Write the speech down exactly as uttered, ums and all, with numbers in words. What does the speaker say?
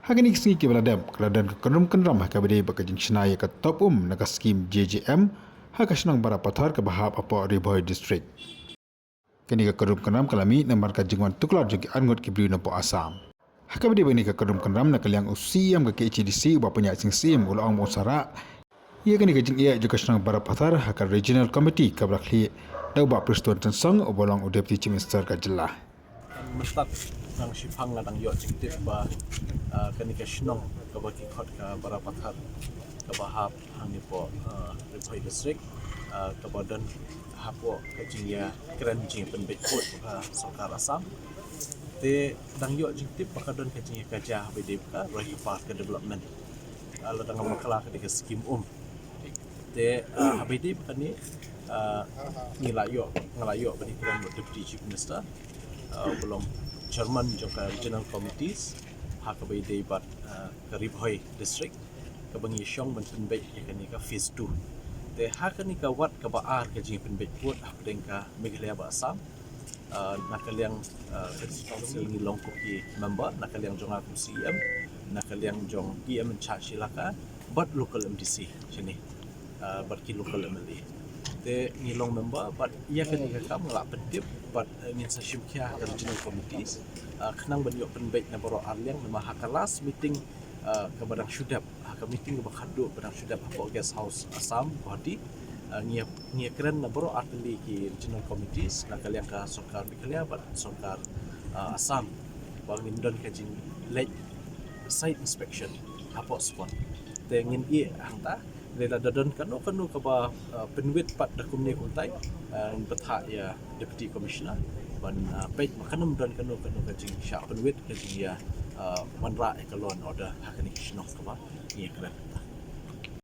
Ha kane ka sngi kaba la dep, ka la don ka kynrum kynram ha kaba ïadei bad ka jingshna ïa ka top um na ka skim J J M ha ka shnong Barapathar kaba hap hapoh Ri Bhoi District. Kane ka kynrum kynram ka la mih namar ka jingwan tuklar jong ki arngut ki briew napoh Assam. Ha kaba ïadei bad kane ka kynrum kynram, na ka liang u C E M ka K H A D C, u Bah Pynïaid Sing Syiem, u la ong ba un sa rah ïa kane ka jingeh jong ka shnong Barapathar ha ka Regional Committee kaba la khlieh da u Bah Prestone Tynsong uba long u Deputy Chief Minister ka jylla. Mynstad, nang shiphang nga dang ïoh jingtip ba, ah, kane ka shnong kaba ki khot ka Barapathar, kaba hap hangne hapoh, ah, Ri Bhoi District, ah, kaba don hapoh ka jingïakren jingpynbeit vote ka sorkar Assam. Te dang ïoh jingtip ba ka don ka jingïakajia haba ïadei bad ka roi ka par ka development. Ah, la dang bakla ka dei ka skim um. Te, ah, haba ïadei bad kane, ah, ngi la ïoh, nga la ïoh ban ïakren bad Deputy Chief Minister, ah, uba long Chairman jong ka Regional Committees ha kaba ïadei bad, ah, ka Ri Bhoi District, kaba ngi shong ban pynbeit ïa kane ka phase two. Te ha kane ka wat kaba ar ka jingpynbeit vote hapdeng ka Meghalaya bad Assam, ah, na ka liang, ah, ka District Council ngi long ko ki member, na ka liang jong nga kum C E M, na ka liang jong E M in charge ilaka, bad local M D C shane, ah, bad ki local M L A. Te ngi long member, bad ïa kane ka kam nga la pyntip, bad, eh, ngin sa shim khia ha ka Regional Committees, ah, khnang ban ïoh pynbeit na baroh ar liang, namar ha ka last meeting, ah, kaba dang shu dep, ha ka meeting kaba khatduh ba dang shu dep hapoh Guest House Assam, Guwahati, ah, ngi ïa, ngi ïakren na baroh ar tylli ki Regional Committees, na ka liang ka sorkar Meghalaya bad sorkar, ah, Assam, ba ngin don ka jingleit site inspection hapoh spot. Te ngin ïeh hangta, lada don kano kano kaba, ah, pynwit pat da kumne kumtai, ah, ngin bthah ïa Deputy Commissioner ban, ah, peit ba kan ym don kano kano ka jingshah pynwit ka jingïa, ah, wanrah ïa ka law and order ha kane ka shnong kaba ngi ïakren.